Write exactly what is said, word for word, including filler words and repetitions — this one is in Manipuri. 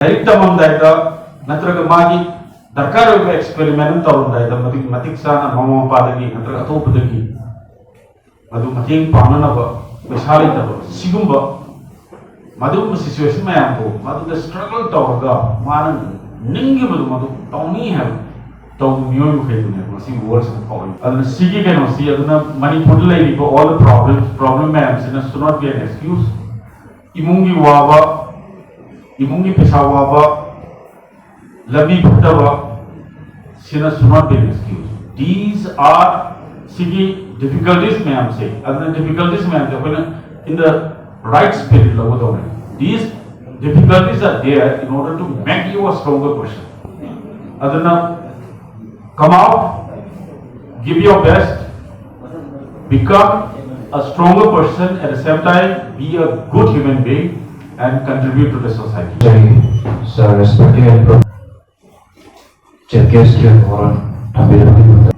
ꯂꯥꯏꯔꯤꯛ ꯇꯝꯃꯝꯗꯥꯏꯗ ꯅꯠꯇ꯭ꯔꯒ ꯃꯥꯒꯤ ꯗꯔꯀꯥꯔ ꯑꯣꯏꯕ ꯑꯦꯛꯁꯄꯦꯔꯤꯃꯦꯟ ꯑꯃ ꯇꯧꯔꯝꯗꯥꯏꯗ ꯃꯗꯨꯒꯤ ꯃꯇꯤꯛ ꯆꯥꯅ ꯃꯃꯥ ꯃꯄꯥꯗꯒꯤ ꯅꯠꯇ꯭ꯔꯒ ꯑꯇꯣꯞꯄꯗꯒꯤ ꯃꯗꯨ ꯃꯇꯦꯡ ꯄꯥꯡꯅꯅꯕ ꯄꯩꯁꯥ ꯂꯩꯇꯕ, ꯁꯤꯒꯨꯝꯕ ꯃꯗꯨꯒꯨꯝꯕ ꯁꯤꯆꯨꯋꯦꯁꯟ ꯃꯌꯥꯝꯗꯣ ꯃꯗꯨꯗ ꯁ꯭ꯇ꯭ꯔꯒꯜ ꯇꯧꯔꯒ ꯃꯥꯅ ꯅꯤꯡꯈꯤꯕꯗꯣ ꯃꯗꯨ ꯇꯧꯅꯤ ꯍꯥꯏꯕ ꯇꯧꯕ ꯃꯤꯑꯣꯏ ꯃꯈꯩꯗꯨꯅꯦ ꯉꯁꯤ ꯋꯥꯔꯜꯁꯤꯗ ꯐꯥꯎꯔꯤ꯫ ꯑꯗꯨꯅ ꯁꯤꯒꯤ ꯀꯩꯅꯣꯁꯤ, ꯑꯗꯨꯅ ꯃꯅꯤꯄꯨꯔꯗ ꯂꯩꯔꯤꯕ all the problems, problem ꯃꯌꯥꯝꯁꯤꯅ should not be an excuse. ꯏꯃꯨꯡꯒꯤ ꯋꯥꯕ, ꯏꯃꯨꯡꯒꯤ ꯄꯩꯁꯥ ꯋꯥꯕ, ꯂꯝꯕꯤ ꯐꯠꯇꯕ, ꯁꯤꯅ should not be an excuse. These are, ꯁꯤꯒꯤ difficulties ꯃꯌꯥꯝꯁꯦ, ꯑꯗꯨꯅ difficulties ꯃꯌꯥꯝꯁꯦ ꯑꯩꯈꯣꯏꯅ in the right spirit ꯂꯧꯒꯗꯧꯅꯦ. These difficulties are there in order to make you a stronger person. ꯑꯗꯨꯅ come out, give your best, become a stronger person, at the same time be a good human being and contribute to the society. Sir, respected and pro- Chief guest ꯀꯤ ꯑꯣꯏꯅ ꯋꯥꯔꯣꯜ ꯊꯝꯕꯤꯔꯕꯗꯤ ꯐꯒꯗꯕ꯫